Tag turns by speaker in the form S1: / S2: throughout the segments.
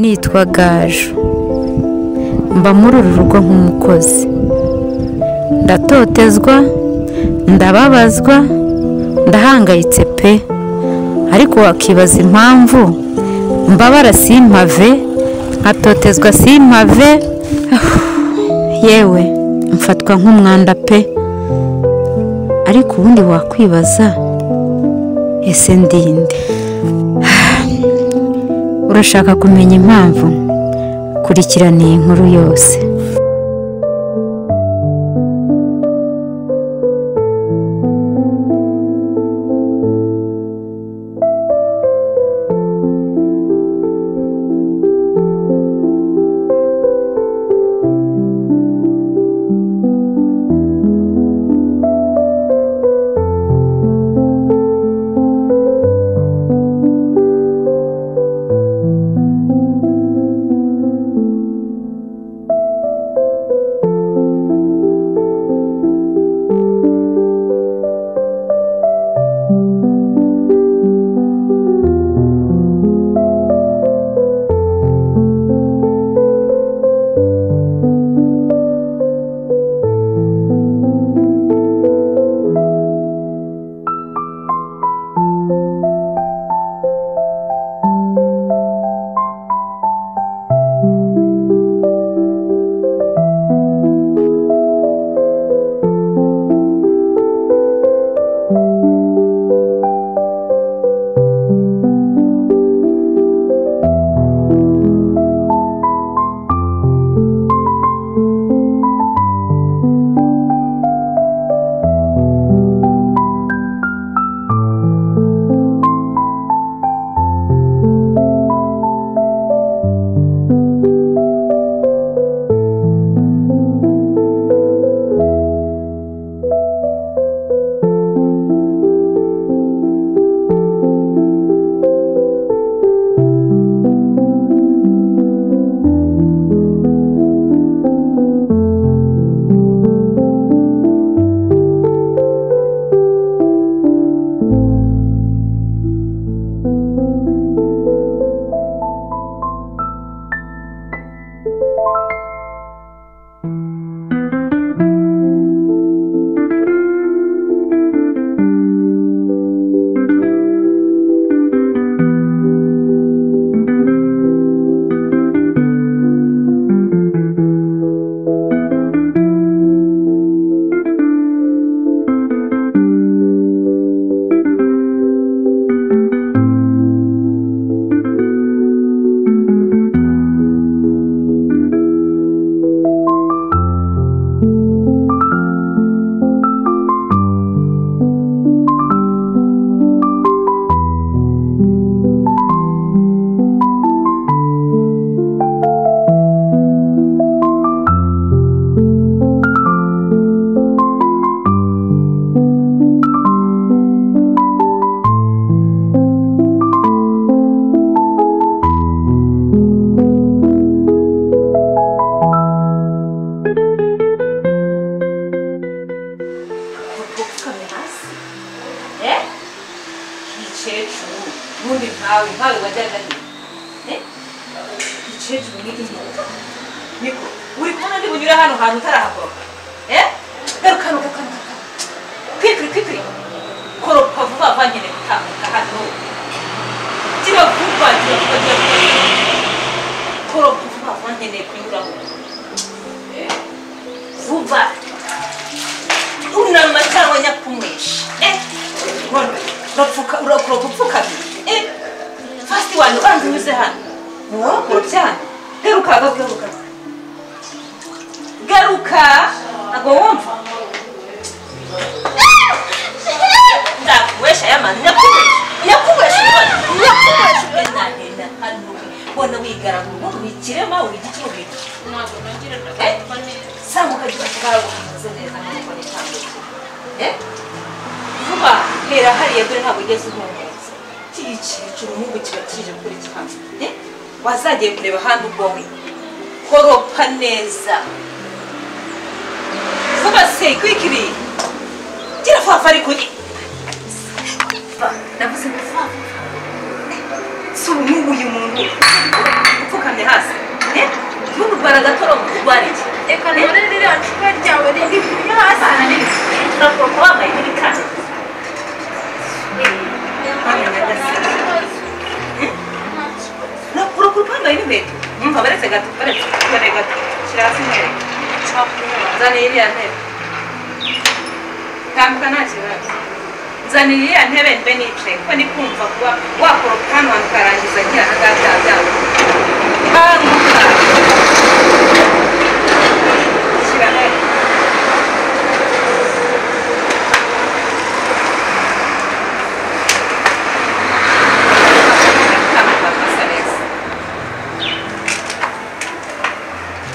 S1: Nitwa Gaju, mba muri uru rugo nk'umukozi. Ndatotezwa, ndababazwa, ndahangayitse pe. Ariko wakibaza impamvu mbabara simpave, nkatotezwa simpave, yewe mfatwa nk'umwanda pe. Ariko ubundi wakwibaza, ese ndinde? Urashaka kumenya impamvu? Kurikirana iyi nkuru yose.
S2: Wazagiye kureba handi ubwowe koropa neza vuba se kwikiri gira fafa ariko navuze ngo fafa si ubu uyu muntu Upfukamye hasi. Ubundi urwara agatoromo urwara iki?
S3: Reka nore ririya cupa ryawe riri hasi.
S2: Urakoropa wambaye n'ibikanda. Urakoropa wambaye n'inkweto. Umva baretse gato, baretse gato. Shyira hasi nkwereke. Nzanira iriya ntebe. Tambuka nta kibazo. Nzanira iriya ntebe mbe nicaye kuko ndi kumva kuba wakoropa hano hantu ukarangiza ngira aha ngaha byaba byawe. Tambuka. Shyira hano.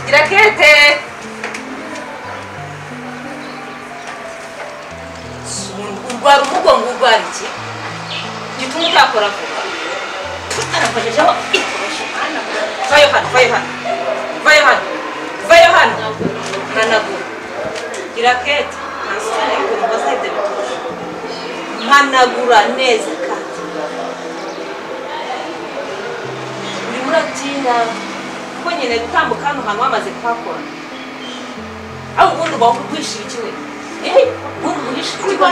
S2: Gira kete. Urwara umugongo urwara iki? Gituma utakora vuba. Tutarafashejeho itoroshi. Vayo hano, vayo hano. Vayo hano. Vayo hano. Mpanagura. Gira kete. Ntasubira yuko mbaza ibyo bitoroshi. Mpanagura neza kandi. Urimo uratinda. Kuko nyine gutambuka hano hantu wamaze kuhakora. Aho ubundi uba wishira iki we? Ubundi uhisha iki we?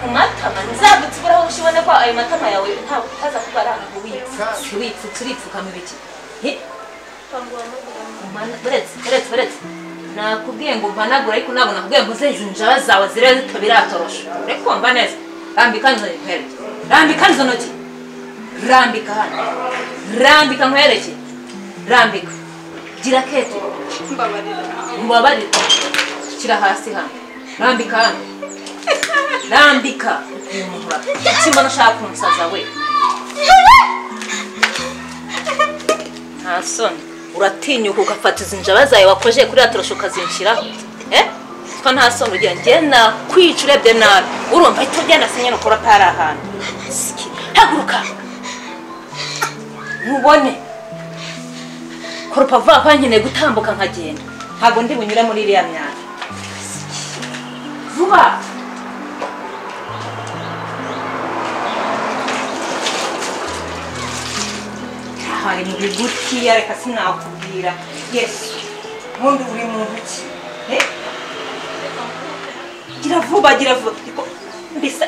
S2: Ku matama nzagutsiburaho ushibone ko ayo matama yawe ntabwo utaza kubara wipfutse wipfutse uripfukama ibiki? Buretse buretse nakubwiye ngo mpanagure ariko ntabwo nakubwiye ngo uze izi njaba zawe zirebe zitabiratorosha. Reka kumva neza. Rambika izo nkwereke. Rambika izo ntoki. Rambika hano. Rambika nkwereke. Rambika. Gira kete.
S3: Mbabarira.
S2: Mbabarira. Shyira hasi hano. Rambika hano. Rambika. Simbona ushaka kumusaza we. Nta soni. Uratinyuka ugafata izi njaba zawe wakoje kuri ya torosho ukazinshiraho. Ko nta soni ugira njye nakwica urebye nabi. Urumva ahita ugenda sinye nukora pari ahantu. Haguruka. Nkubone. Koropa vuba vuba nkeneye gutambuka nkagenda. Ntabwo ndi bunyure muri iriya myanda. Vuba. Hari mu bigutiya reka sinakubwira. Yesu. Ubundi uri mu ntoki. Gira vuba, gira vuba. Mbisa.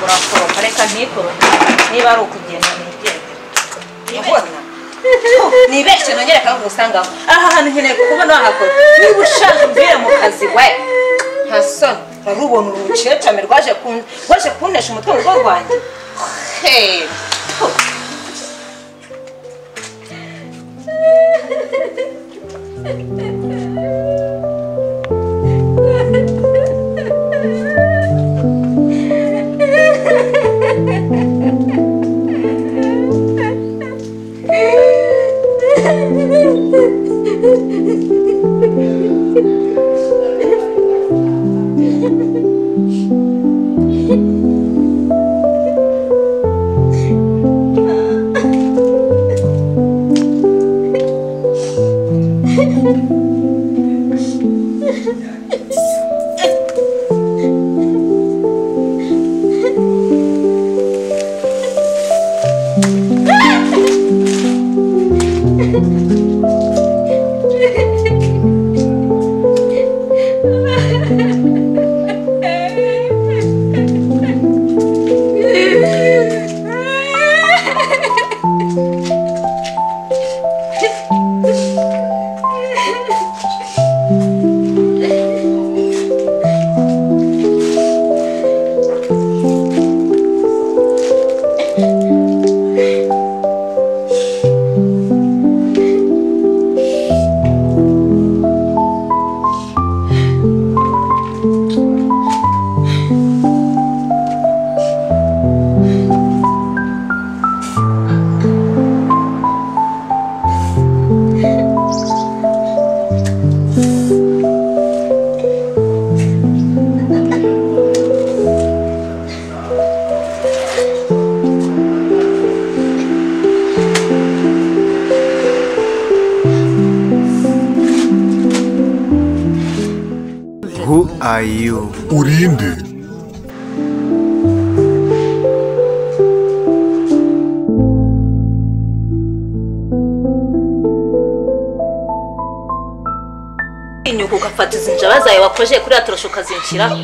S2: Urakoropa reka ntikorope. Niba ari ukugenda nigende. Ubona? Nibeshye nongere kandi usangaho. Aha hantu nkeneye kubona wahakora. Niba ushaje umvire mu kazi we. Nta soni. Urarubona urucecame rwaje kuntesha umutwe mu rugo rwanjye.
S4: are you?
S5: Urinde.
S2: Inyuko ugafata izi njaba zawe wakoje kuri atorosho ukazinshiraho.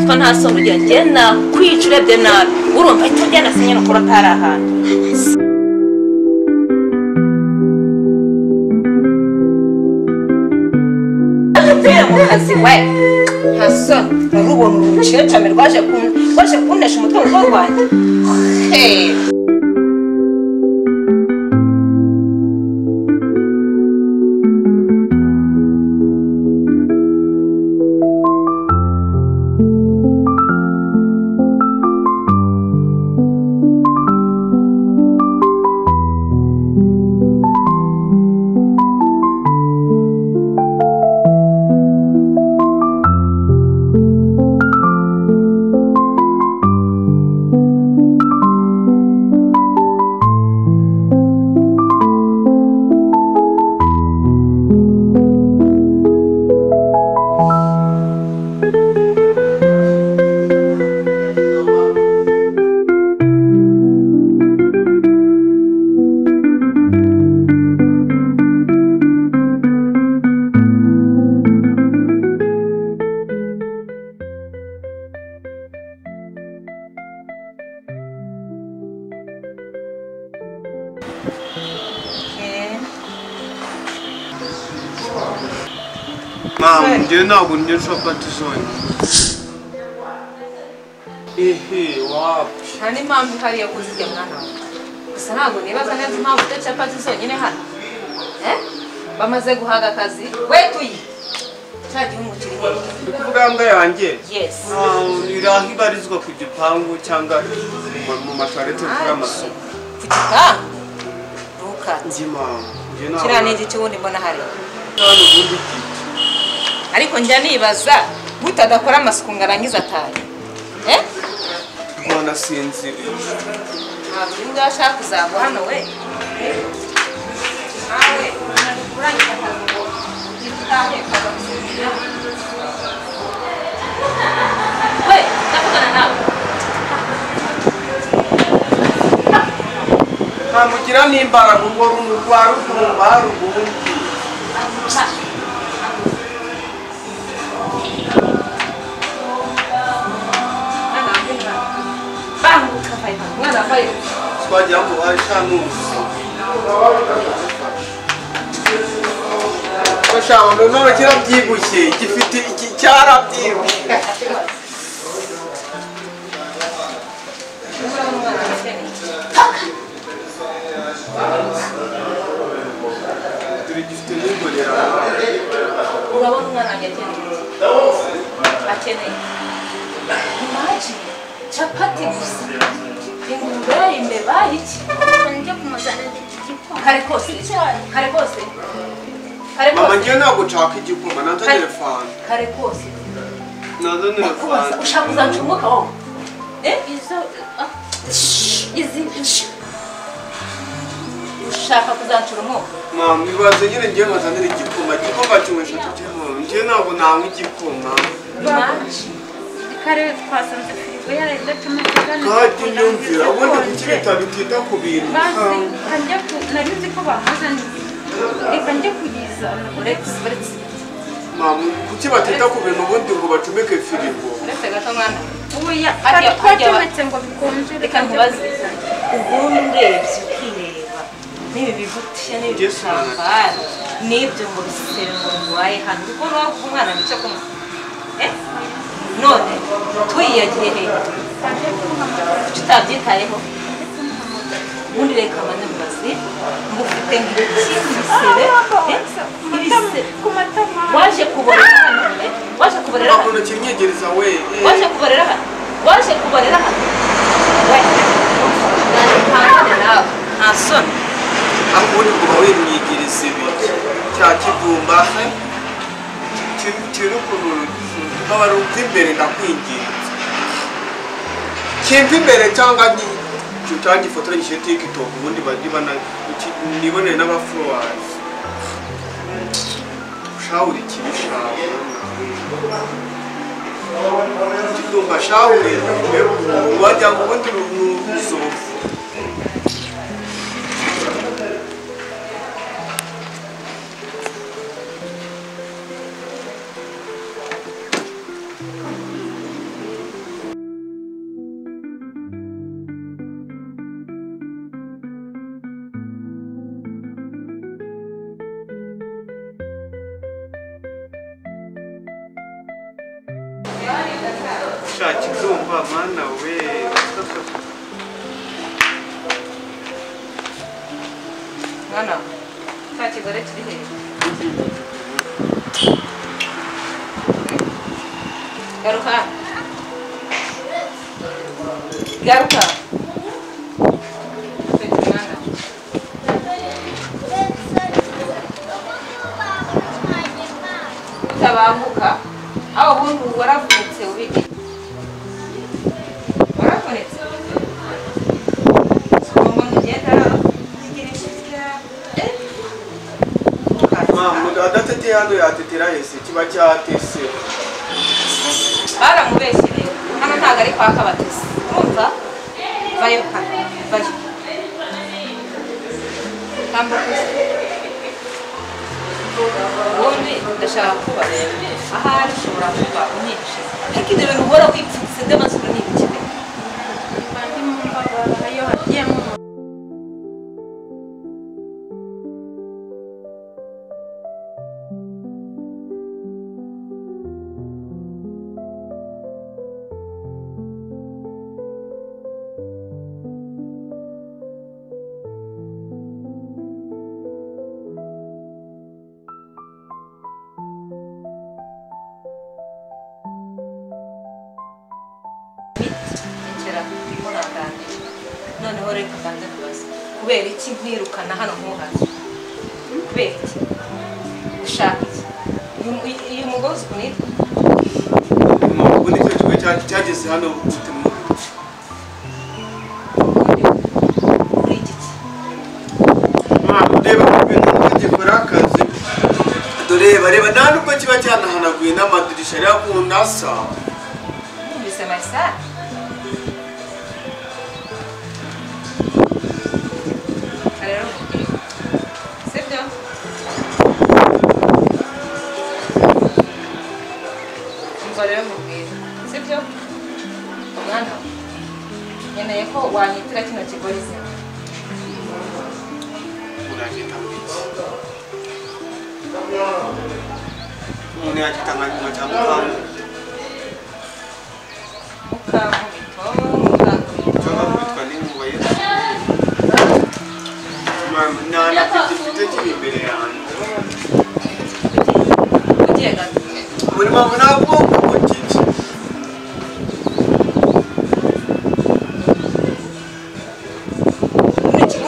S2: Ko nta somo ugira njye nakwica urebye nabi. Urumva icyo njye nasinye nuko atari ahantu. Mu kazi we nta soni urubona urucecame rwaje kuntesha umutwe mu rugo rwanjye.
S4: Mama, njye ntabwo ndya capati zonyine. Ehe, wapi?
S2: Nta n'impamvu ihari yo kuzirya mwana wawe. Gusa ntabwo nibaza neza impamvu urya capati zonyine hano. Bamaze guhaga akazi, we tuyi. Cya gihungu kiri hehe?
S4: Uri kuvuga mbwa yanjye?
S2: Yes.
S4: Iri aho ibarizwa ku gipangu cyangwa mu matoilette kuri amasuku.
S2: Ku gipangu? Ntukate.
S4: Njye mama, njye ntabwo.
S2: Kiriya ni igiki wundi mbona hariya?
S4: Hano ubundi igiti.
S2: Ariko njya nibaza gute adakora amasuku ngo arangize atahe.
S4: Rwanasinziriye.
S2: Ntabwo uyu nguyu ashaka kuzagwa hano we. Nawe urangiza akazi ngo ugire utahe ukaza gusinzira. We, ndavugana nawe.
S4: Ntamugira n'imbaraga ubwo rwa rugumba rugundi. Twagira ngo ashanuzi. Bashaka none kirabyibushye gifite iki cyarabyibushye. Dore gifite n'ingorera.
S2: Urabona umwana wanjye akeneye iki? Akeneye. Imagine capati gusa. Ingurube, imbeba, iki?
S3: Njye kumuzanira igikoma.
S2: Kare kose. Kare kose. Kare kose.
S4: Mama njye ntabwo nshaka igikoma, nanzanire fanta.
S2: Kare kose.
S4: Nanzanire fanta.
S2: Ushaka kuzanca umwuka wowe?
S3: Izo izi
S2: ushaka kuzancura umwuka?
S4: Mama ibaze nyine ngiye nkazanira igikoma, igikoma kimwe eshatu cy'inkono. Njye ntabwo nanywa igikoma.
S3: Kare twasanze firigo yarayidacometse kandi
S4: Kandi nyumvira ubundi kuki leta bitita ku bintu.
S3: Nari nzi ko bamuzaniye. Reka njye kuyizana.
S2: Uretse.
S4: Mama kuki batita ku bintu ubundi ngo bacomeke firigo?
S2: Uretse gato mwana.
S3: Oya, kare twacometse ngo bikonje.
S2: Reka nkubaze. Ubundi urebye ukireba n'ibi bigutiya n'ibi bitambaro n'ibyo ngo bisebe ngo bibaye hano kuko umwana nicyo kumuha. None tuyiyagiye hehe? Kuki utabyitayeho? Ubundi reka mbanze mubaze ngo ufite ngiki ibisebe? Ibisebe waje kuborera hano? Waje kuborera hano?
S4: Ntabwo kinyegereza we.
S2: Waje kuborera hano? Waje kuborera hano? We. Nta nta soni.
S4: Ahubwo uba wimwigiriza ibi cya kidumba kiri ukuntu nk'abarumva imbere ndakwinginze kimva imbere cyangwa cyangifotora gishyire TikTok ubundi nibonere n'abafollowers. Shawuri kibishawe. Kidumba shahure wajya ngo ubundi ruzovu. Kidumba mana we.
S2: Mwana cya kigore kiri hejuru. Garuka. Garuka. Mwana. Utabanguka aho ubundi waravunitse ubige. Waravunitse.
S4: Mama, adatete hano yatetera hese kiba cyatese.
S2: Baramubeshye rero. Hano ntago ari kwa Kabatesi. Urumva? Vayo hano. Vayo. Tambuka. Ubundi ndashaka kubaza. Ahari ushobora kuba unyihishe. Ariko ibyo bintu uhora wipfutse ndamazuru ni ibiki pe?
S3: Bandi mu mbabara iyo hagiyemo
S2: noneho reka mbanze kubaza kubera iki nkwirukana hano nkuhaze kubera iki ushaka iki uyu mugore uzi ukuntu yitwa
S4: ubundi icyo kigo cyageze hano gute
S2: uri igiki
S4: reba ibintu nuko gikora akazi dore reba nta nubwo kiba cyanahanaguye n'amadirisha reba ukuntu asa
S2: numvise Marcel. Sibyo? Umva rero nkubwire, sibyo? Mwana, nkeneye ko wanyitira kino kigo izina.
S4: Uracyita ngo iki? Umuntu yacyita nka cya Mukankubito.
S2: Mukankubito, Mukankubito.
S4: Cyangwa kwitwa n'inkuba Yesu. Nta na peti mfite kiri imbere yanjye.
S2: Ugiye gato.
S4: Buri mpamvu ntabwo kiki.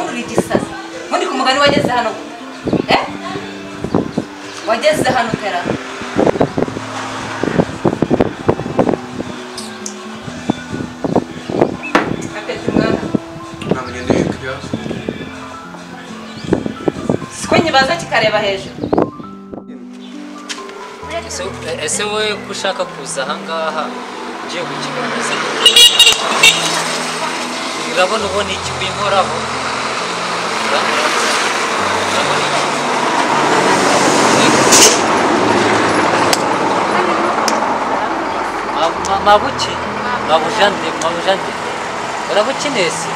S2: Uri igisazi. Ubundi ku mugani wageze hano. Eh? Wageze hano tera. Apeti mwana.
S4: Ntabwo ngendeye kibazo.
S2: Siko nyibaza kikareba hejuru.
S5: Ese wowe ko ushaka kuza ahangaha ugiye gukigaragaza urabona ubona iki winkoraho urabona iki mabuki mabujande mabujande urabukinese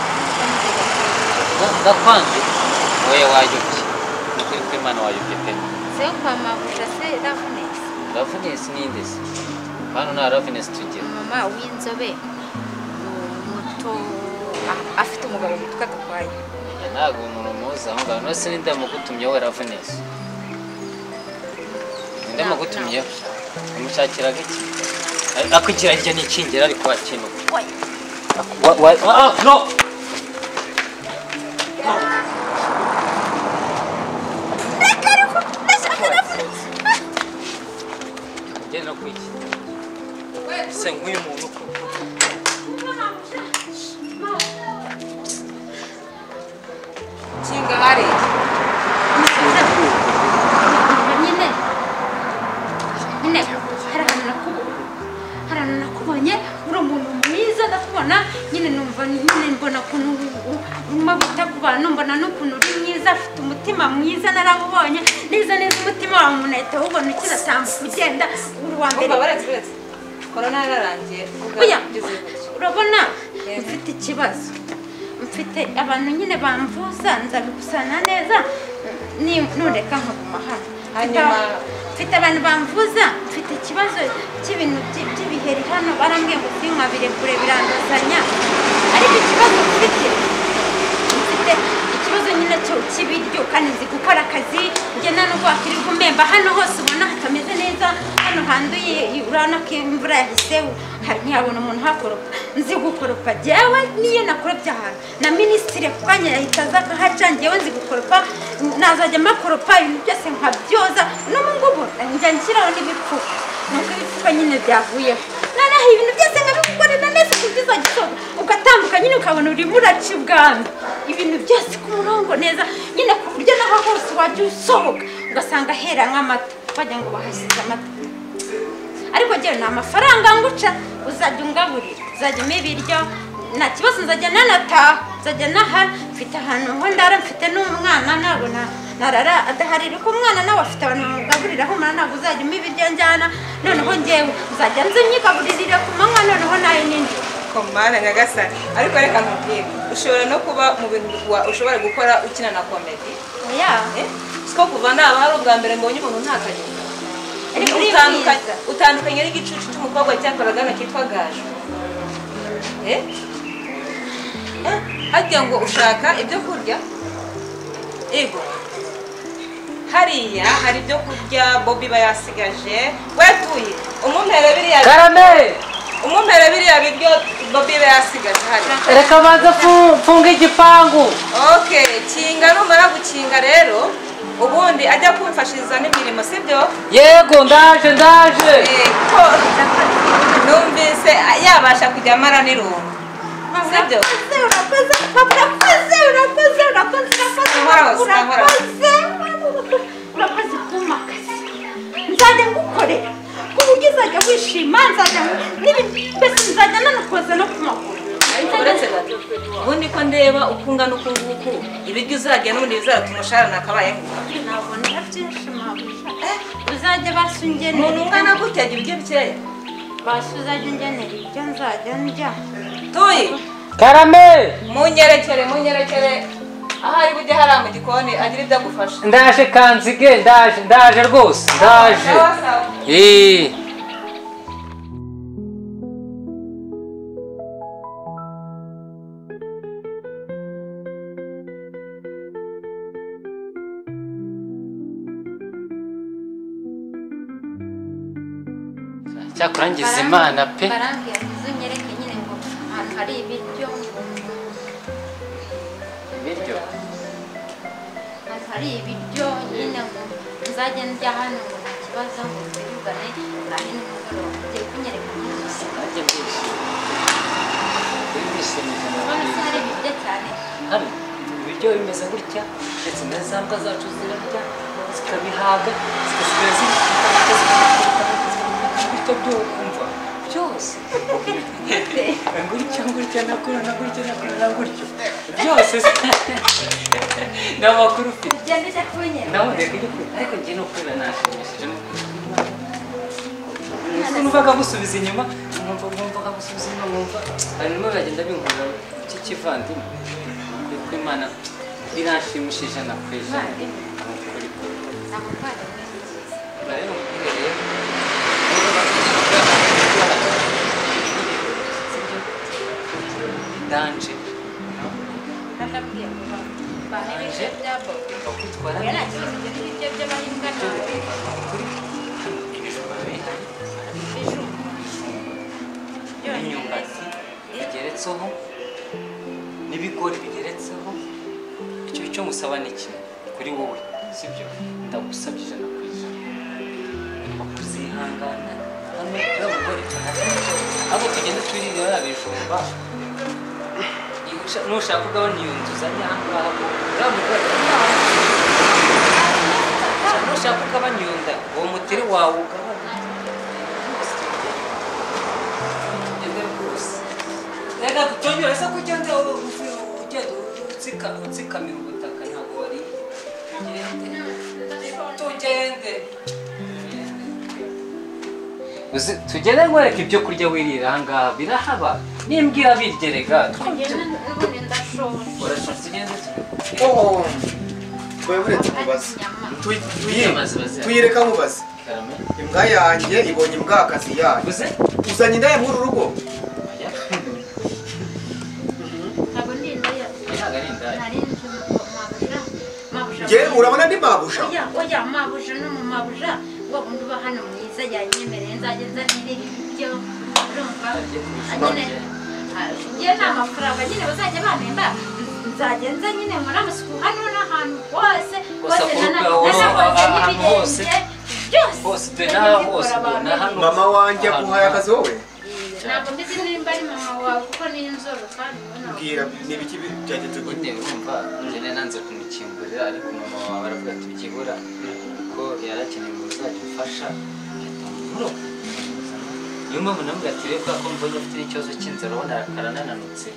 S5: ndakwanze wowe wayobye nukuri ko Imana wayobye pe.
S3: Se kwa mabuja se Ravunesi.
S5: Ravunesi ninde se? Hano nta Ravunesi tugira.
S3: Mama w'inzobe muto afite umugabo witwa Gakwaya.
S5: Ntabwo umuntu muzi aho ngaho. None se ninde mugutumye we Ravunesi? Ninde mugutumye? Umushakiraga iki? Akugira iryo ni ikingira ariko wakinuka. No! Genda kwiki. Se nk'uyu muntu ko.
S2: Kinga hariya.
S3: Nyine. Nyine hari ahantu Ndakubona nyine numva nyine mbona ukuntu urimo wita ku bantu, mbona n'ukuntu uri mwiza, afite umutima mwiza, narawubonye neza neza umutima wawe umuntu ahita awubona ukiratambuka ugenda uri uwa mbere.
S2: Korona yararangiye.
S3: Urabona mfite ikibazo, mfite abantu nyine bamvuza nzabikusana neza nureka nkaguma hano. Mfite abantu bamvuza, mfite ikibazo cy'ibintu by'ibiheri hano, barambwiye ngo sinkabire kure biranduzanya, ariko ikibazo mfite ikibazo nyine cyo cy'ibiryo, kandi nzi gukora akazi njye nta nubwo wakwirirwa umemba hano hose ubona hatameze neza, hano handuye urabona ko imvura yahise ntiyabona umuntu uhakoropa. Nzi gukoropa jyewe niyo nakoropye ahantu na minisitiri ako kanya yahita aza akahaca, njyewe nzi gukoropa, nazajya makoropa ibintu byose nkabyoza, n'ubu ngubu njya nshyiraho n'ibipfuko, nuko ibipfuko nyine byavuyeho, noneho ibintu byose nkabigukorera neza ku buryo uzajya usohoka ugatambuka nyine ukabona urimo uraca ibwami, ibintu byose ku murongo neza nyine ku buryo naho hose wajya usohoka ugasanga hera nk'amata, wagira ngo bahasize amata. Ariko njyewe nta mafaranga nguca, uzajya ungaburira, uzajya umpa ibiryo, nta kibazo, nzajya nanataha, nzajya naha, mfite ahantu ho ndara, mfite n'umwana ntabwo narara adahari, ariko umwana nawe afite abantu bamugaburira, humura ntabwo uzajya umpa ibiryo njyana, noneho njyewe nzajya nza nyigaburirira ku manywa, noneho nayo nijoro.
S2: Komana nyagasani, ariko reka nkubwire, ushobora no kuba mu bintu ushobora gukora ukina na komedi. Siko kuva naba hari ubwa mbere mbonye umuntu ntakanyuka. Utandukanye n'igicucu cy'umukobwa cyakoraga hano cyitwa Gaju. Harya ngo ushaka ibyo kurya? Ego. Hariya hari ibyo kurya Bobby bayasigaje. Wetuye umumpere biriya.
S5: Karame.
S2: Umumpere biriya biryo Bobby bayasigaje hariya.
S5: Reka banza funga igipangu.
S2: Okay, kinga numara gukinga rero ubundi ajya kumfashiriza n'imirimo, sibyo?
S5: Yego ndaje ndaje.
S2: Numvise yabasha kujya amara n'irungu. Sibyo?
S3: Urakoze, urakoze, urakoze, urakoze, urakoze, urakoze kumpa akazi. Nzajya ngukorera ku buryo uzajya wishima, nzajya mbese nzajya nanakoza no ku maguru.
S2: Uretse gato ubundi ko ndeba uko ungana uku nguku ibiryo uzajya n'ubundi bizatuma umushahara nakabaye
S3: nabona byinshi mabuja. Uzajya basungenera
S2: umuntu ungana gutya agira ibiryo bikeya,
S3: basi uzajya ungenera ibyo nzajya ndya.
S2: Tuyi
S5: Karame
S2: munyerekere munyerekere ahari bujye hariya mu gikoni agira ibyo agufasha.
S5: Ndaje kanzige, ndaje ndaje rwose ndaje. Cyakurangiza Imana pe.
S3: Barambwira uzunyereke nyine ngo ahantu hari ibiryo.
S5: Ibiryo?
S3: Ahantu hari ibiryo nyine ngo nzajya ndya hano ngo nta kibazo ngo twirugane ntahe nimugoroba. Ugiye kunyereka nyine gusa.
S5: Nanjye ndishimye. Ndishimye.
S3: Urabona se hari ibiryo cyane?
S5: Hano ibiryo bimeze gutya ndetse na za mbwa zacu zirarya zikabihaga zigasigara ziri gutya byo byose gutya gutya nakora na gutya nakora na gutyo byose ni amakuru ufite.
S3: Ugenda ujya kunyereka.
S5: Nawe reka ujye kunyereka, ariko njye no kubera nashimishije numvaga gusubiza inyuma, numvaga gusubiza inyuma, numva hanyuma biragenda binkura cy'ikivandimwe kuko Imana biranshimishije 100%. Ni ukuri. Rero mubwire rero danje
S3: Ndakabwiye ngo bahe ibiryo bya Bobby.
S5: Bakwitwara
S3: Oya nta kibazo, ibyo ni ibiryo by'abahinga nabi.
S5: Ibijumba bihari,
S3: Ibijumba
S5: imyumbati bigeretseho n'ibigori bigeretseho. Icyo cyo musaba ni kimwe kuri wowe, sibyo? Ndagusabye 100%. Ugomba kuzihangana hano uriya mugore ahubwo tugende twirire ya bijumba. Nushaka ugabanya iyo nzu uzanye aha ngaha, uriya mugore nushaka ugabanya iyo nda uwo mutiri wawe ugabanya. Tugende rwose. Reka Tonyora se kugenda ugenda utsikamira ubutaka ntabwo wariye. Tugende. Uzi tugende nkwereke ibyo kurya wirira aha ngaha birahaba nimbwira birgerega.
S3: Tugende n'ubundi ndashonje.
S5: Urashonje tugende.
S4: Oh. Twebwe tukubaze. Tuyireka nkubaze. Imbwa yanjye ibonye imbwa akazi yayo. Uzanye indaya muri uru rugo?
S3: Ntabwo ndi indaya.
S5: Ntabwo ari indaya.
S3: Nari nzi mabuja. Mabuja.
S4: Nge urabona ndi mabuja?
S3: Oya, oya mabuja no mu mabuja. Wa wundi uba hano mwiza yanyemereye nzajya nzanira ibyo urumva. Nyine ngiye nta mafaranga nyine bazajya bampemba. Nzajya nza nyine muri amasuku hano n'ahantu hose. Hose
S5: hose hano.
S4: Mama wanjye aguhaye akazi wowe?
S3: Ntabwo mbizi nimba ari mama wawe kuko ni inzobe kandi
S4: mbwira ni ibiki byagenze
S5: gute? Urumva njye nanze kumukingurira ariko mama wawe aravuga ati byibura kuko yarakeneye ngo uzajya umfasha ahita. Niyo mpamvu namubwira ati reba ko mbonye afite n'ikibazo cy'inzara urabona karanananutse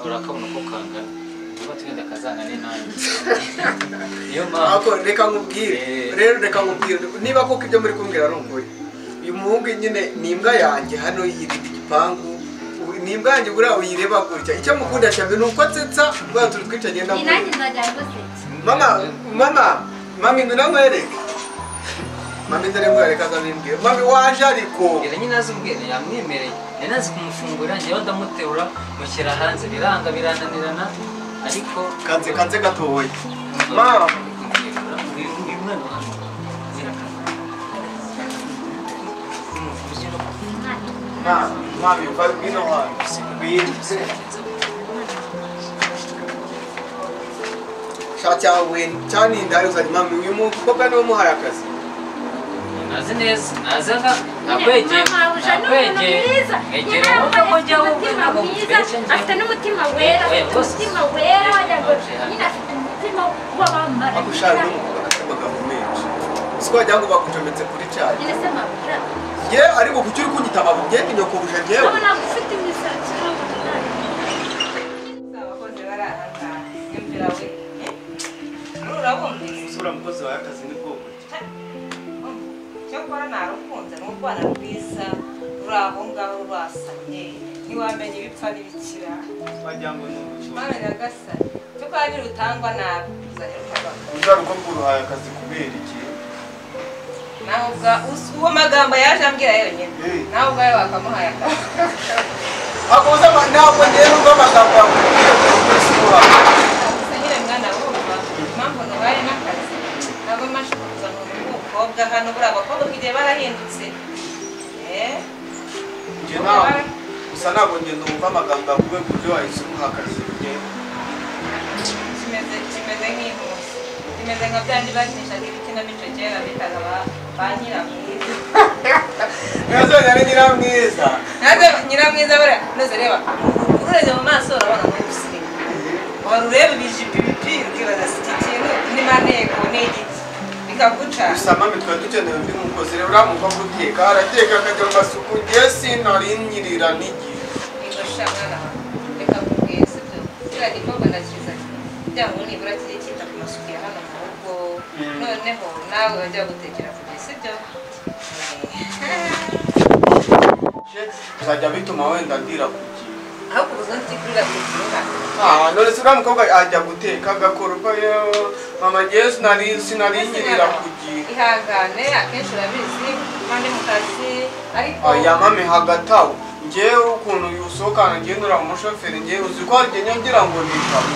S5: urakabona uko kangana tuba tugenda kazangane nanjye. Niyo mpamvu
S4: reka nkubwire rero reka nkubwire niba koko ibyo muri kumbwira ari ukuri. Uyu muhungu nyine ni imbwa yanjye hano yirinda igipangu ni imbwa yanjye buriya uyireba gutya icyo mukunda cyane ni uko nsetsa bwa turi twica agenda
S3: mukunda. Nanjye nzajya ngusetsa.
S4: Mama mama mami ngwino nkwereke. Mami ndare nkwereke azabimbwira. Mami waje ariko.
S5: Ngira nyine azubwira yamwemereye. Nari nazi kumufungura njyewe ndamuterura mushyira hanze biranga birananirana ariko
S4: kanze kanze gatoya. Mama
S5: uyu mwana hano
S4: Mami, ngwino hano. Ngwino. Sha cyane inda uzanye mami uyu mukobwa niwe umuhaye akazi.
S5: Nazi neza, nazi nga nakwegeye.
S3: Nakwegeye. Afite n'umutima wera, umutima wera wagira ngo nyine afite umutima w'abamarayika.
S4: Agushaka n'umukobwa afite amagambo menshi. Siko wagira ngo bagucometse kuri cyane.
S3: Nyine se mabuja.
S4: Ye ariko kuki uri kunyita mabuja ngende nyokobuja ngewe.
S3: Urabona ufite imisatsi
S2: abakozi bari aha ngaha nyumvira we. Urabumvise?
S4: Usura mukozi wawe akazi ni bwoko ki?
S2: Cyokora narukunze ni urwana rwiza ruri aho ngaho rwasamye ntiwamenya ibipfa n'ibikira.
S4: Wagira ngo ni urucucu.
S2: Mana nyagasani cyokora nirutangwa nabi uzajya rukabaka.
S4: Uzaruko bw'uruhaye akazi kubera iki?
S2: Nawe ubwa uwo magambo yaje ambwira yonyine nawe ubwawe wakamuhaye akazi.
S4: Akoza ntabwo ngewe numva amagambo yakubwiye kuri
S2: gusa nyine mwana wumva impamvu ntubaye n'akazi ntabwo mbasha kuzana umuntu w'umukobwa hano buriya abakobwa igihe barahindutse.
S4: Njye nawe gusa ntabwo njye numva amagambo yakubwiye ku buryo wahise umuha akazi.
S2: Kimeze nk'intusi kimeze nka byandi bakinishaga ibikinamico kera bitaga ba nyiramwiza.
S4: Ntazongera ari nyiramwiza.
S2: Ntabwo nyiramwiza buriya ntuze reba urebye mu maso urabona muri usirimu wari ureba ibijipo ibipira ukibaza si iki kintu ni maneko ni igiti bikaguca.
S4: Gusa mami twari dukeneye undi mukozi rero uriya mukobwa uteka arateka akajya mu masuku ngewe sinari nyirira n'igihe.
S2: Yego sha mwana wawe reka nkubwire sibyo kiriya gikorwa ndakizanye kugira ngo nibura kijye cyita ku masuku ya hano mu rugo noneho nawe wajya gutekera ku gihe sibyo.
S4: Bizajya bituma wenda ndira ku gihe.
S2: Aho kubuza ntikurira ku gihe.
S4: Ah none se uriya mukobwa ajya guteka agakoropa mama ngewe sinari nyirira ku gihe.
S2: Ihangane akenshi urabizi mba ndi mu kazi ariko.
S4: Aya mami hagati aho ngewe ukuntu usohokana ngewe nura umushoferi ngewe uzi ko hari igihe ngira ngo nitaba.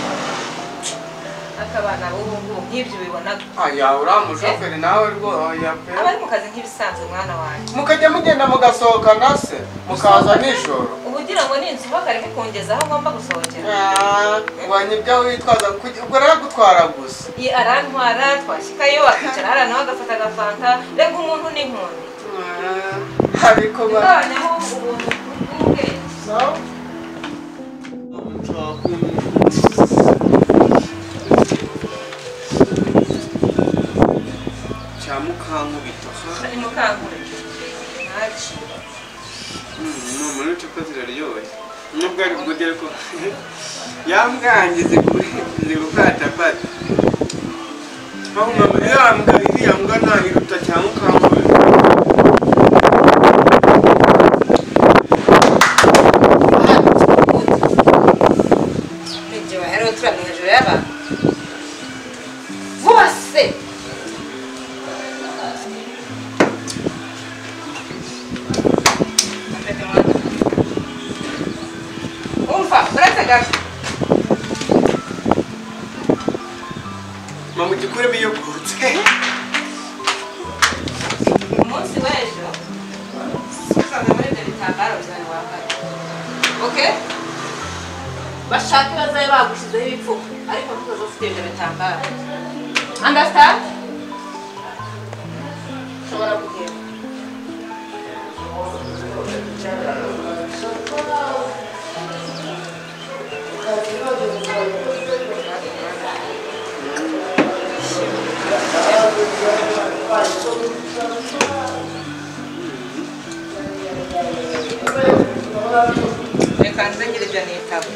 S2: Akabana b'ubu ngubu nk'ibyo ubibonaga.
S4: Aya uriya mushoferi nawe rwose oya pe.
S2: Aba ari mu kazi nk'ibisanzwe mwana wanjye.
S4: Mukajya mugenda mugasohokana se mukaza nijoro.
S2: Uba ugira ngo ni inzu ubaka ariko kungeza aho ngomba gusohokera.
S4: Wanya ibyo witwaza ubwo aragutwara gusa.
S2: Ye arantwara twashyikayo akicara hariya nawe agafata agafanta rega umuntu n'inkoni.
S4: Ariko
S2: bagabanyaho ubuntu bw'ubwenge.
S4: Cya mukankubito.
S2: Ni mukankubito. Ntaci.
S4: No, muri icupa ziraryoshye. Nubwo ari bugere ko yambwangize zigukatapata. Aho mama yambwa iriya mbwa ntahiruta cyangwa ukankubita.
S2: Nibyo bahera turamye hejuru y'abantu bose. Umva, uretse gato.
S4: Mama ugikuremo iyo kotse.
S2: Umunsi w'ejo usanze muri ibyo bitambaro byawe wambaye. Okay? Bashake bazabe bagushyizeho ibipfuko ariko ntuzaze ufite ibyo bitambaro. Understand? Ushobora kugenda. Reka nze ngire ibyo nitaba.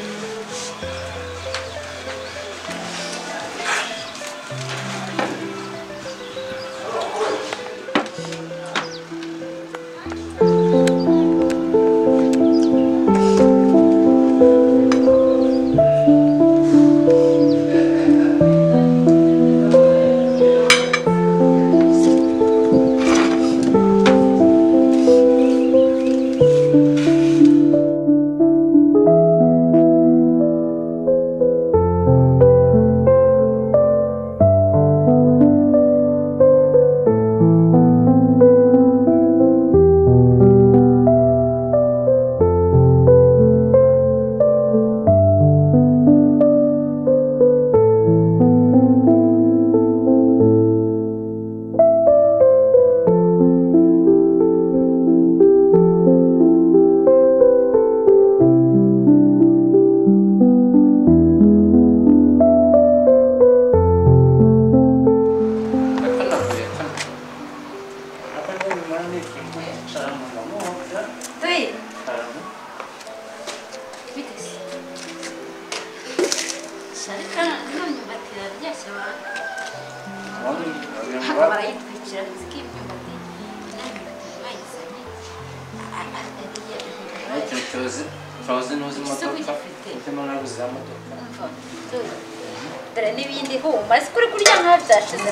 S3: Dore n'ibindi huma kuri kurya nka byashize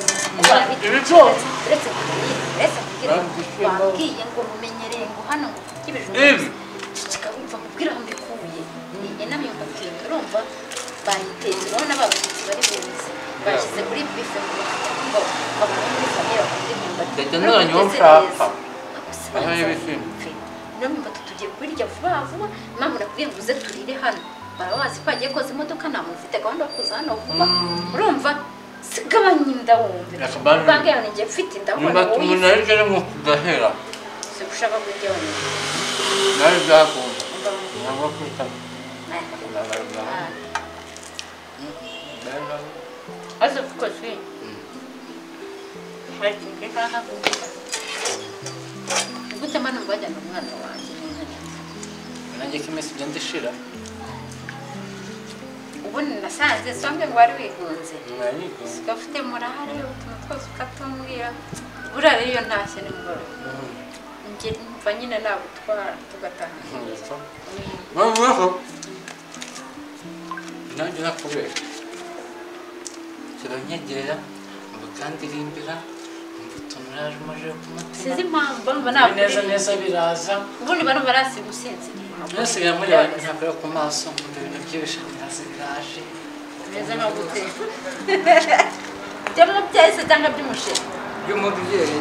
S3: uretse wambwiye ngo mumenyereye ngo hano ngo kurya ibijumba cicika wumva kubwira aho mbikuye ni inamyumbati urumva bayitetse urabona babashyitsi bari buze bashyize kuri bife ngo abantu muri famiye bakunda imyumbati imyumbati tugiye kubirya vuba vuba mama nakubwiye ngo uze turire hano barabazi ko agiye koza imodoka nta muntu ufite gahunda yo kuza hano vuba urumva sigabanya inda wumve bange yawe ngiye mfite inda
S5: ubona wowe umuntu ngo kudahera
S3: si gushaka kurya wenyine
S5: nari byakunda ntabwo kwita
S3: aze kuko si hari ikintu nshaka kuvuga gute mwana mbajyana umwana wanjye neza neza
S5: nanjye ko iminsi igenda ishira
S3: ubundi nasanze songe ngo wari wigunze ugafite murahare utuntu twose ukatumbwira buriya rero iyo ntashye nimugoroba njye mva nyine nagutwara tugataha
S5: nanjye nakubera kiranyegera mbukandirimbira utuntu uraje umaje ku mutima
S3: sinzi impamvu barumva ntabwo
S5: neza neza biraza
S3: ubundi barumva barasiga usinziriye
S5: nasigaye mureba ntabwo ku maso ngo ibintu by'ibishanyarazi biraje
S3: bimeze nka gute by'umubyeyi se cyangwa by'umushinga
S5: by'umubyeyi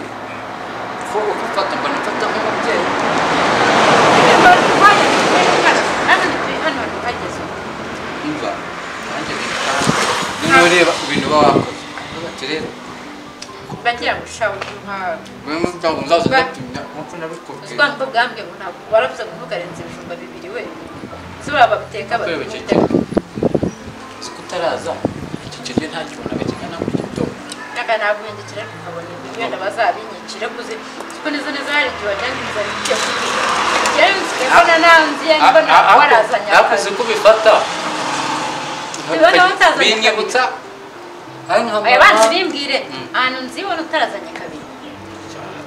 S5: ko ufata mbona mfata nk'umubyeyi
S3: hano hantu hageze
S5: umva nanjye noneho ureba ibintu uba wakoze bati rero
S3: bagira ngo ushawe nka
S5: nzaza ndatinya nkuko nabikubwiye
S3: ubwanwa bwambwe ngo ntabwo waravuze ngo ntukarenze ibijumba bibiri we si baba babiteka
S5: babiteka siko utaraza iki kiryo ntakibonaga kingana gutyo
S3: naka naguhindukira ukabona ibyo wenda bazabinyicira kuzi Ko neza neza hari igihe wajyanye inzara igiye kugira. Njyewe nsigaye mbona nawe nziye mbona warazanye
S5: akazi. Nakuze ko ubifata.
S3: Ndibona utazanye.
S5: Binyibutsa.
S3: Oya banza bimbwire ahantu nzibona utarazanye kabiri.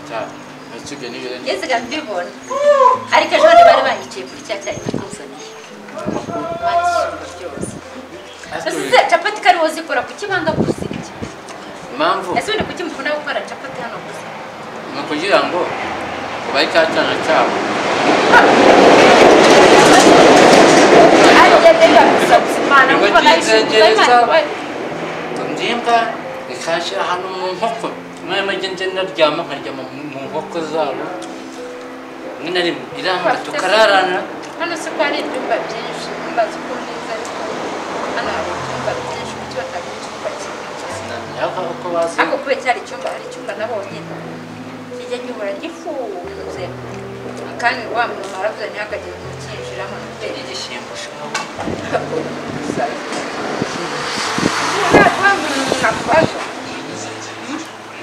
S5: Cyane. Nsigaye nibyo.
S3: Ngeze mbibona. Ariko ejo bari banyiciye kuri cya cyayi nakuzaniye. Ese capati kari wozikora kuki banga kuzirya?
S5: Impamvu?
S3: Ese ubundi kuki mukunda gukora capati hano gusa?
S5: Ni ukugira ngo ubaye cya cyana cyabo. Ndimba ikanshyira hano mu nkoko. Mwema njye ndaryama nkaryama mu nkoko zabo. Rimwe na rimwe iranga tukararana.
S3: Hano se ko hari ibyumba byinshi mbaza uko neza ariko hano hari ibyumba byinshi kuki batagira icyumba kimwe?
S5: Sinamenya uko bazi.
S3: Ariko kubera cyari icyumba hari icyumba nabonye kijya gihora gifunze kandi wa muntu aravuze ntihakagire umuntu ucyinjiramo.
S5: Igishyimbo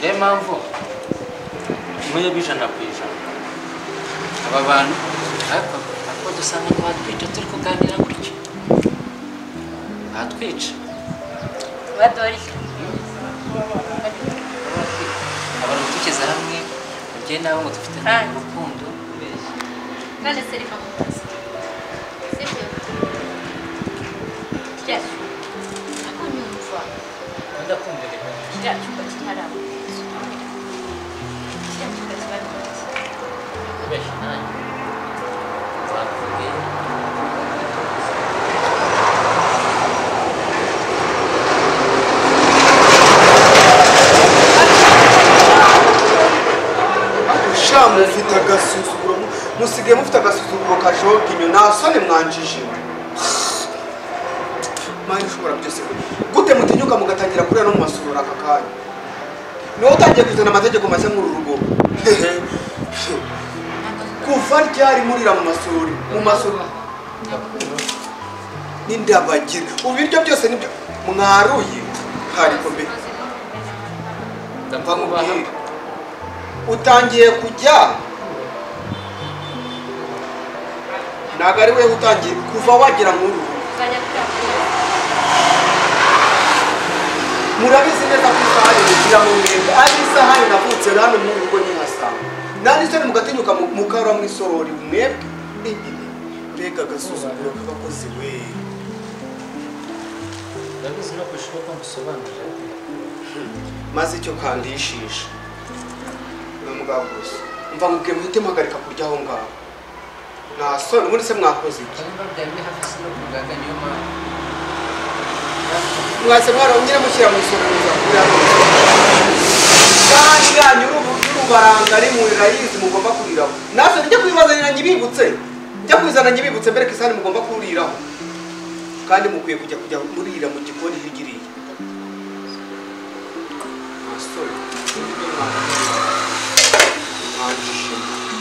S5: niyo mpamvu mwebwe 100%. Aba bantu ariko dusanga batwica turi kuganira gutya batwica
S3: badorije
S5: abantu tugeze hamwe njye nawe ngo dufite urukundo
S3: none se reka mubaze sibyo kiriya cyumba nyumva
S5: ndakumva reka
S3: kiriya cyumba kitaraba kiriya cyumba kiba
S5: kubeshya nanjye nzakubwira.
S4: Mufite agasuzuguro musigaye mufite agasuzuguro kashoboka inyo nta soni mwanjije mani ushobora byose gute mutinyuka mugatangira kurira no mu masurura aka kanya niwe utangiye kuzana amategeko mashya muri uru rugo kuva ryari murira mu masururi mu masurura n'indabagira ubu ibiryo byose nibyo mwaruye hari kombe
S5: ndamva
S4: utangiye kujya ntabwo ari we utangiye kuva wagira nk'uru murabizi neza ko isahani mugira mu mwembe ari isahani navutse hano mu rugo nyihasanga nani se mugatinyuka mukara mu isorori mwebwe mbega agasuzuguro k'abakozi we
S5: ndabizi no kushoboka musobanurira
S4: maze icyo kandishisha mugabo gusa umva mubwiye muhite muhagarika kurya aho ngaho nta soni ubundi se mwakoze iki mwase mwarongera mushyira mu isorero kandi yanyu y'urubaranga ari mu rayizi mugomba kuriraho natwe njya kubibazanira nyibibutse njya kubizana nyibibutse mbereke isahani mugomba kuriraho kandi mukwiye kujya murira mu gikoni higiriye nta soni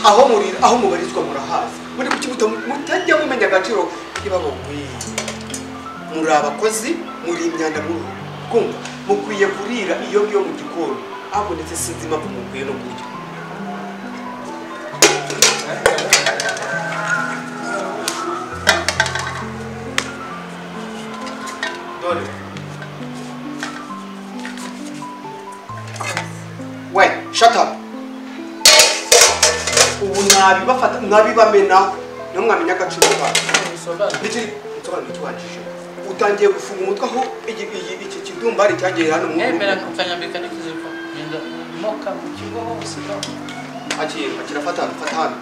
S4: aho murira aho mubarizwa murahazi muri kuki mutajya mumenya agaciro k'ibabo muri abakozi muri imyanda muri kumva mukwiye kurira iyo ngiyo mu gikoni ahubwo ndetse sinzi impamvu mukwiye no kurya dore we shut up ubu nabibafata mwabibamena niho mwamenya agaciro kayo nsobanura icyo wanjije utangiye gufunga umutwe aho iki kidumbari cyagiye hano mu
S5: mwemera ukanyambika n'ikizipo ngenda moka mu kigo hose
S4: akira akira fata hano fata hano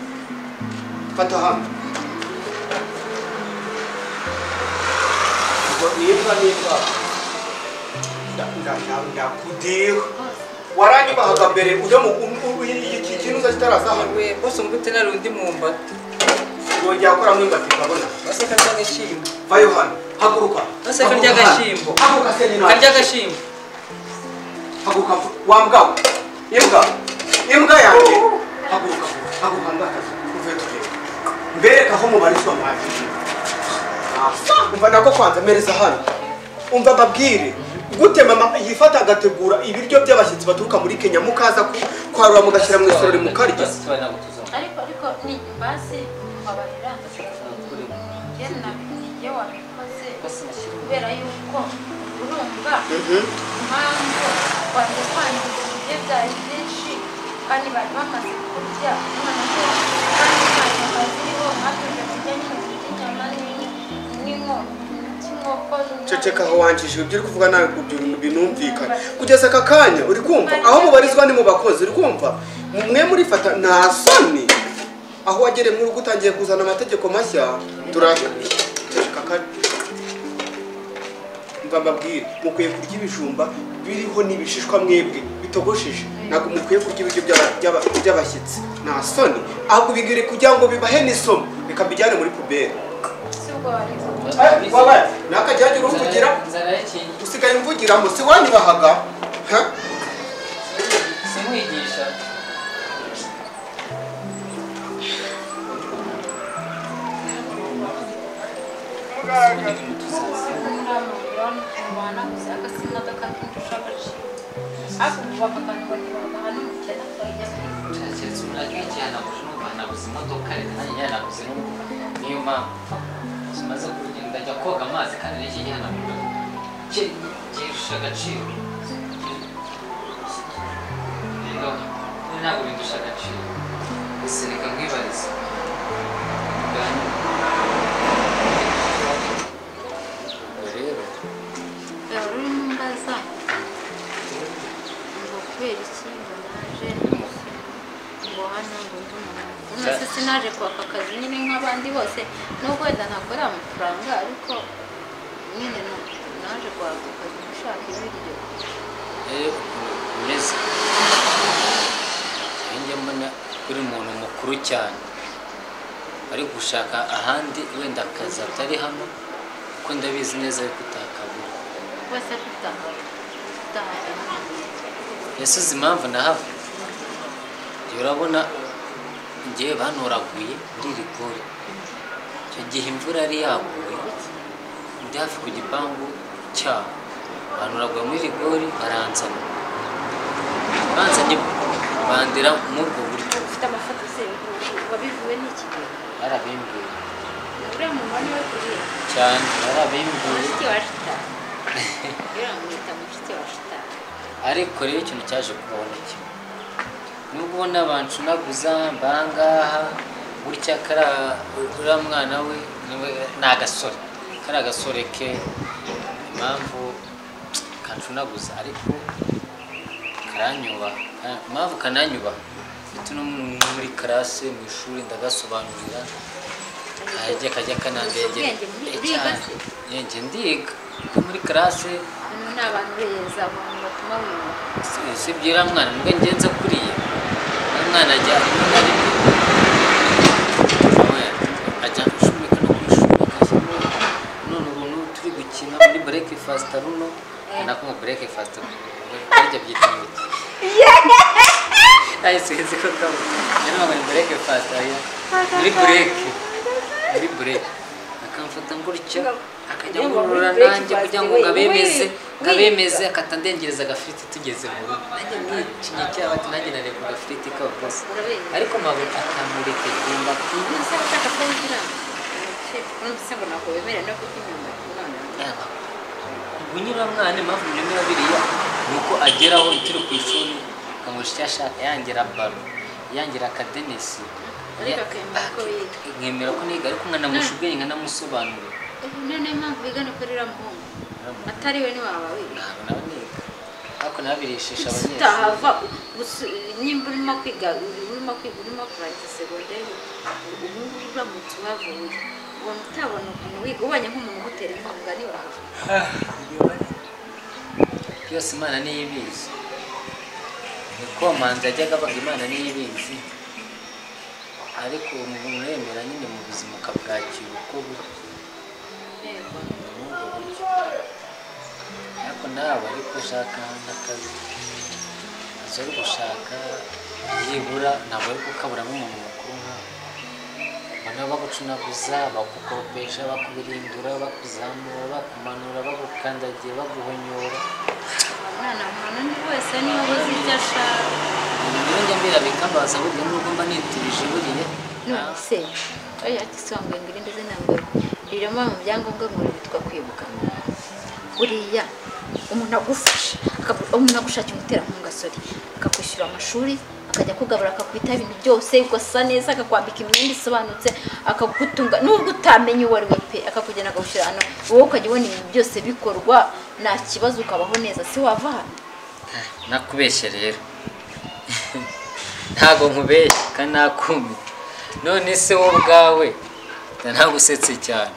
S4: fata hano niba niba ndakudeho waranyubahaga mbere ujya mu iki kintu uza kitaraza hano
S5: we bose ngute nari undi mumbati
S4: wongera gukora mwimbati ukabona
S5: bose karya agashimbo
S4: vayo hano haguruka
S5: bose karya agashimbo
S4: haguruka se nyina
S5: karya agashimbo
S4: haguruka wa mbwa imbwa imbwa yanjye haguruka haguruka mbakazi uvuye tugenda mbereka aho mubarizwa mwajije umva nako kwanza mereza hano umva mbabwire gute mama yifata agategura ibiryo by'abashyitsi baturuka muri Kenya mukaza Kwarura mugashyira mu isorori mukarya.
S3: Ariko ni basi mbabarira. Njye nabyo wabikoze kubera yuko urumva impamvu wanjye kwangiza ibiryo byari byinshi kandi bari bamaze kurya noneho kandi nta nyama ziriho mwatuje kurya nyine kurya inyama n'inkoko.
S4: Ceceka aho wanjije ibyo uri kuvuga nawe ibyo bintu binumvikana kugeza aka kanya uri kumva aho mubarizwa ni mu bakozi uri kumva mwe murifata nta soni aho wagereye muri utangiye kuzana amategeko mashya turaceceka mva mbabwire mukwiye kurya ibijumba biriho n'ibishishwa mwebwe bitogosheje ntabwo mukwiye kurya ibiryo by'abashyitsi nta soni ahubwo bigire kugira ngo bibahe n'isomo reka mbijyane muri puberi. Nakajyagira urumvugira usigaye umvugiramo si wanyubahaga
S5: simwigisha niyo mpamvu zimaze kugenda njya koga amazi kandi n'iki gihanagura kirusha agaciro ntabwo bindusha agaciro gusa reka nkwibarize ubwo rero
S3: urimo mbaza ngo kubera iki ngo naje ngo hano ngo ndi umuntu none sinaje kwaka akazi nyine nk'abandi bose nubwo wenda ntakora amafaranga ariko nyine naje kwaka akazi gushaka ibiryo.
S5: Rero umeze njya mbona uri umuntu mukuru cyane ari gushaka ahandi wenda akazi atari hano kuko ndabizi neza yuko utakabura.
S3: Wese kutahava.
S5: Ese uzi impamvu nahava? Urabona njyewe banoraguye muri rigori icyo gihe imvura yari yaguye ndi hafi ku gipangu cyabo banoraguye muri rigori baranzana banzanye bandira muri ubwo buryo.
S3: Ufite amafoto se wabivuwe n'iki gihe?
S5: Barabimbwiye.
S3: Uriya muntu niwe kuriya
S5: cyane barabimbwiye.
S3: Mushiki wa shitani. Uriya mwita mushiki wa shitani.
S5: Ariko rero ikintu cyaje kubaho ni kimwe nubwo ubona bancunaguza mbangaha gutya kara uriya mwana we ni agasore kari agasore ke impamvu kancunaguza ariko karanyubaha impamvu kananyubaha ndetse no muri karase mu ishuri ndagasobanurira kajya kajya kanandegera cyane ndiga muri karase
S3: ni abantu beza abantu batuma wibuka
S5: si ibyo uriya mwana nubwo ngenza kuriya umwana ajya rimwe na rimwe ajya gushumika no kwishumika none ubu turi gukina muri breakfast runo nako ngo breakfast barya byita ngo iki ayi sinzi ko ndabo rero ngo ni breakfast aya muri break akamfata ngutya akajya ngurura nanjye kugira ngo ngabemeze akatandengereza agafiriti tugeze mu rugo nanjye nicinye cyaba ati nanjye nareba ku gafiriti kabo bose ariko mpabona akamureke genda ubwo nyine uriya mwana impamvu muremera biriya ni uko ageraho turi ku ishuri akanywesha icyo ashaka yangira baro yangira akadenesi nkemera ko niga ariko nkanamusha ubwenge nkanamusobanurira.
S3: None impamvu wigana kuri uriya muhungu atari we ntiwaba wiga?
S5: Ntabwo nawe niga ariko nabirishisha abanyeshuri.
S3: Utahava nimba urimo kwiga urimo kurangiza segonderi ubu ngubu uramutse uhavuye ubona utabona ukuntu wiga ubonye nk'umuntu ugutera inkunga ntiwahava.
S5: Byose Imana niyo ibizi niko manzi yajyaga avuga Imana niyo ibizi ariko umuntu nyine mu buzima ukabwakira uko buri. Ariko nawe ariko ushaka n'akazi azi uri gushaka byibura ntabwo ari kukaburamo umuntu mukuru nkawe ubona bagucunaguza bagukoropesha bakubirindura bakuzamura bakumanura bagukandagira baguhonyora
S3: Umwana muntu ni wese niwe uzi icyo ashaka.
S5: Ibyo njya mbira bikambaza burya nubwo mba niturije buriya.
S3: None se oya ati ngo irindi zina ngo ririmo mu byangombwa ngo bitwa kwibuka. Buriya umuntu agufasha, umuntu agushakira umuterankunga sori, akakwishyura amashuri, akajya kugabura, akakwita ibintu byose, ugasa neza, akakwambika imyenda isobanutse, akagutunga nubwo utamenya uwo ari we pe, akakugena akagushyira hano, wowe ukajya ubona ibintu byose bikorwa nta kibazo, ukabaho neza, si wava hano?
S5: Nakubeshye rero. Ntago nkubeshye kandi nakumye. None se wowe ubwawe nagusetse cyane.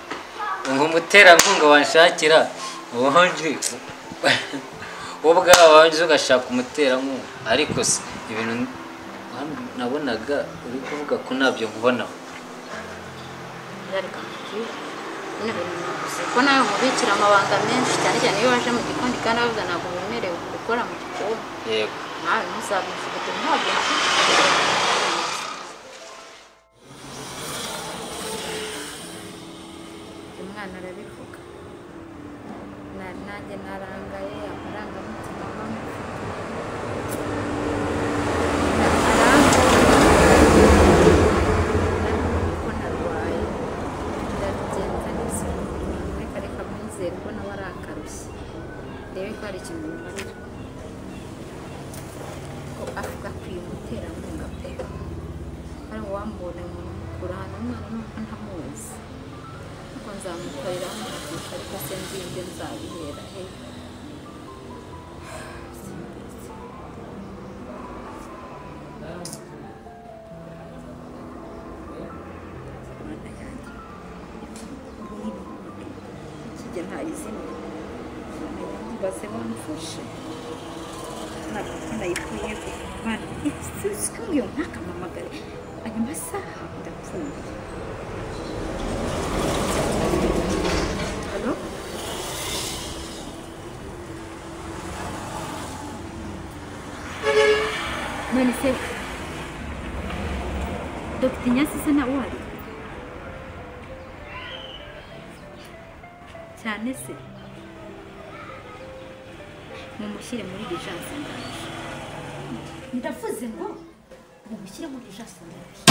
S5: Umuterankunga wanshakira ubundi wowe ubwawe wanjye ugashaka umuterankunga, ariko se ibintu nabonaga uri kuvuga ko ntabyo nkubonaho.
S3: Reka nkubwire bino bintu naguze ko nawe mubikira amabanga menshi, cyane cyane iyo waje mu gikoni kandi bavuga ntabwo wemerewe gukora mu gikoni.
S5: Yego.
S3: Nawe ntuzabivuge ntabwo. Umwana arabivuga nanjye narangaye, amarangamutima ko narwaye, ndabigenza neza. Reka reka mwizere ko nawe ari akarushye, ndebe ko hari ikintu bimarira ko avuga ko uyu muterankunga pe ari uwambona umuntu mukuru hano, umwana nubwo ntamuzi ariko nzamukorera umugisha, ariko se nzi ibyo nzabihera he. Simbizi. Mana yanjye, ikijya ntayizimye, mbaze wamfashe ntabwo nayikuye Mana, sikubwiye ntakamamagare aya masaha ndapfuye. Halo? None se Dr. Nyasi se nawe uhari? Cyane se mumushyire muri dijanse ndaje. Ndavuze ngo mumushyire muri dijanse ndaje.